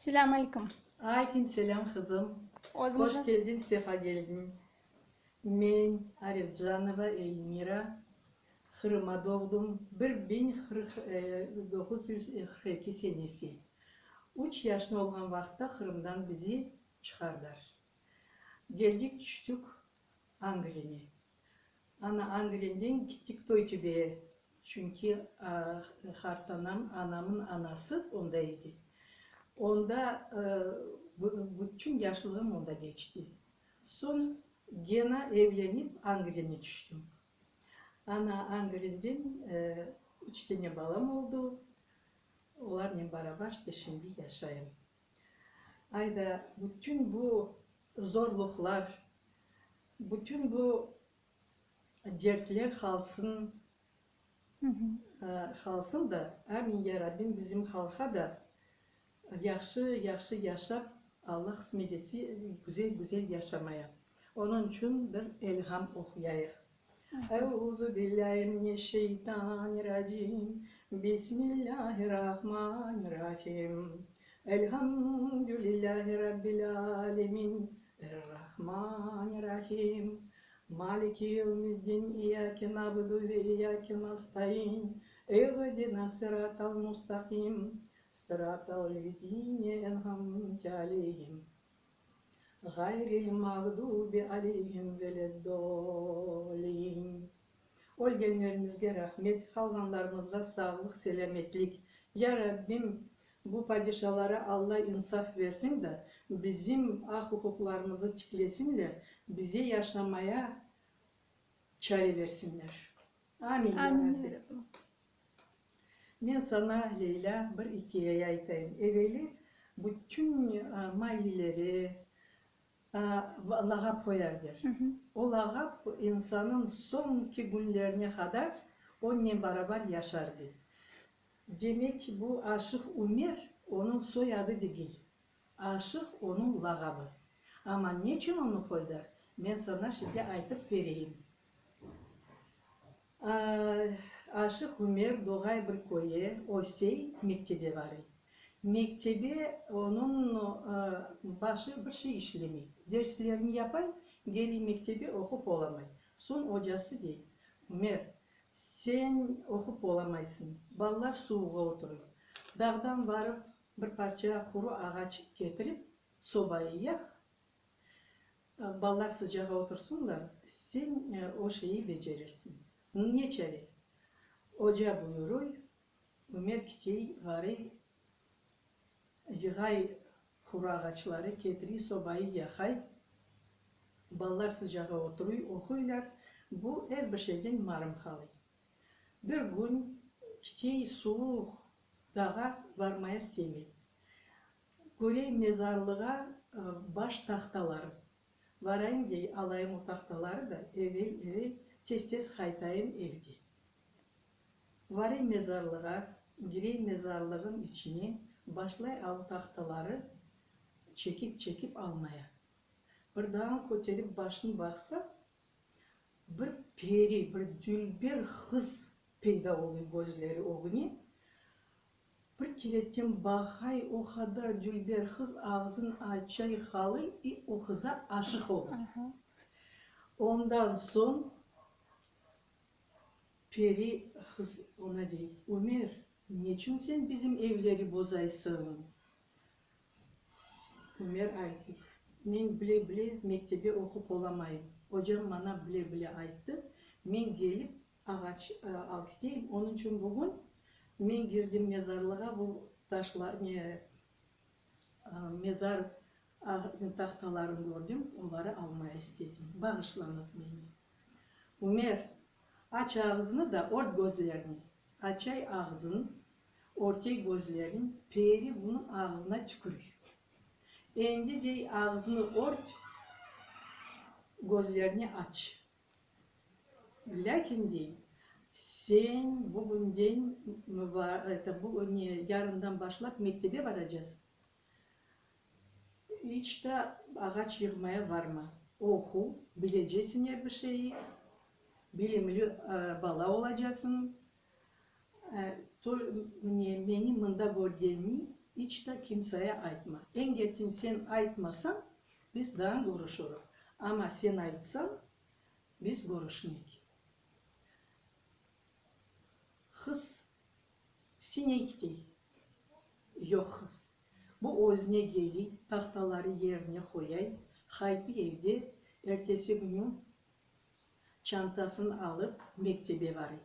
Selâm aleyküm. Aleyküm selâm, qızım. Hoş keldiñ, sefa keldiñ. Men, Arifcanova Elmira, Qırıma doğdım, 1942 senesi. Üç yaşlı olğan vaqıtta Qırımdan bizi çıqardılar. Geldik tüştük Angrene. Ana Angrenden gittik Toytübeye, çünki qartanam, anamın anası onda edi. Onda bütün yaşlığım onda keçti. Soñ gena evlenip Angrene tüştüm. Ana Angrenden üç tane balam oldu, olarnen barabar işte şimdi yaşayım. Ayda bütün bu zorluqlar, bütün bu dertler qalsın, qalsın da, amin ya Rabbim, bizim halqa da yahşı, yahşı yaşap, Alla qısmet etse, güzel, güzel yaşamaya. Onıñ içün bir elham oquyayıq. Euzu billâhi mineşşeytanirracim, Bismillâhirrahmanirrahim, Elhamdülillâhi rabbil âlemin, Errahmanirrahim, Maliki yevmiddin, İyyâke na'budu ve iyyâke nasta'in, İhdina sıratal mustaqim, Sıratal lezîne en'amte aleyhim, Ğayril mağdubi aleyhim veleddâlin. Ölgenlerimizge rahmet, qalğanlarımızğa sağlıq, selâmetlik. Ya Rabbim, bu padişalara Alla insaf versin da, bizim aq-uquqlarımızı tiklesinler, bize yaşamaya çare versinler. Amin, ya Rabbim. Men saña, Leylâ, bir ikâye aytayım. Eveli bütün mallelere lağap qoyardır. O lağap insanıñ soñki künlerine qadar onnen barabar yaşardı. Demek, bu Aşıq Ümer onıñ soyadı degil. Aşıq onıñ lağabı. Amma neçün onı qoydılar, men saña şimdi aytıp bereyim. Aşıq Ümer doğay bir köye, ösey, mektebe varıy. Mektebe onıñ başı bir şey işlemey. Derslerini yapay, geliy mektebe oqup olamay. Soñ ocası dey, Ümer, sen oqup olamaysıñ, balalar suvuğa oturuy. Dağdan varıp bir parça quru ağaç ketirip, sobayı yaq, Balalar sıcağa otursınlar, sen o şeyi becerirsiñ. Ne çare? Oca buyuruy, Ümer kitey, varıy, yığay quru ağaçları, ketiriy, sobayı yaqay, balalar sıcağa oturuy, oquylar, bu er bir şeyden marım qalıy. Bir kün kitey suvuq dağa varmaya istemey. Körey mezarlığa baş tahtaları. Varayım dey, alayım o tahtaları da, evel-evel, tez-tez qaytayım evge. Varey mezarlığa, girey mezarlığın içine, başlay al tahtaları çekip-çekip almaya. Bir dağın köterip başın baqsa, bir peri, bir dülber qız peyda oluy közleri ögüne, Bir keretten baqay, o qadar dülber qız ağzın açay qalıy i o qıza aşıq olur. Ondan soñ peri qız oña dey, Ümer, neçün sen bizim evleri bozaysıñ? Ümer aytı, Men bile-bile mektebe oqup olamayım. Ocam maña bile-bile ayttı, men gelip Ağaç al kiteyim, onıñ içün bugün men girdim mezarlığa, bu taşlar, ne, mezar tahtaların kördim, onları almaya istedim. Bağışlañız meni. Ümer, aç ağıznı da ört gözlerini. Açay ağzın, örtey gözlerin, peri bunıñ ağzına tükürey. Endi, dey, ağzını ört, gözlerini aç. Lâkin, dey, sen bugünden, bu, ne, yarından başlap mektebe baracasıñ. İç de ağaç yığmaya varma. Oqu, bilecesiñ er bir şeyi, bilimli bala olacasıñ. Ne, meni mında körgeniñ. İç da kimseye aytma. Engetin sen aytmasañ, biz daa körüşürük. Amma sen aytsañ, biz körüşmeyik. Qız sinektey yoq qız. Bu özüne geliy, tahtaları yerine qoyay, qaytıy evde, ertesi künü çantasını alıp mektebe varıy.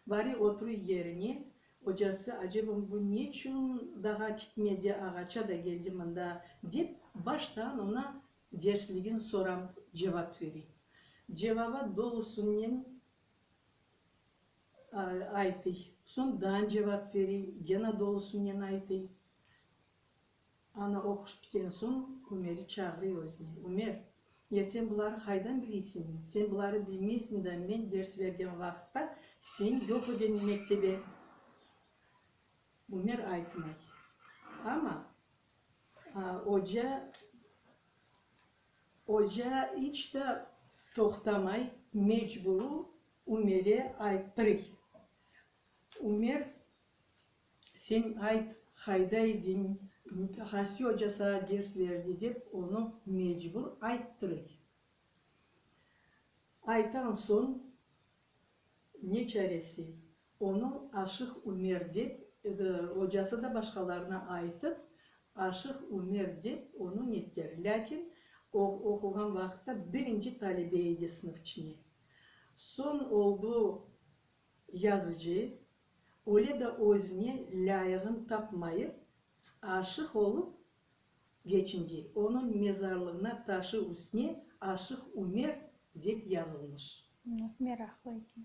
Varıy oturuy yerine, ocası, aceba bu neçün daha kitmedi, ağaça da geldi mında, dep baştan oña dersligin soram, cevap veriy. Cevaba dolusınen aytıy. Soñ daa cevap veriy, gene dolusınen aytıy. Ana oquş bitken soñ Ümeri çağırıy özüne, Ümer, ya sen buları qaydan biliysiñ? Sen buları bilmeysiñ da, men ders bergen vaqıtta sen yoq ediñ mektebe. Ümer aytmay. Amma oca, oca iç de toqtamay, mecburu Ümere ayttırıy. Ümer, sen ayt, qayda ediñ, qaysı oca saña ders berdi, dep onı mecbur ayttırıy. Aytan soñ, ne çaresi, onı Aşıq Ümer dep, ocası da başqalarına aytıp, Aşıq Ümer dep onı netter. Lâkin o, oquğan vaqıtta birinci talebe edi sınıf içine. Soñ oldu yazıcı, öyle de özüne lâyığın tapmayıp, aşıq olıp geçindi. Onıñ mezarlığına taşı üstüne Aşıq Ümer dep yazılmış. Nasıl meraqlı eken.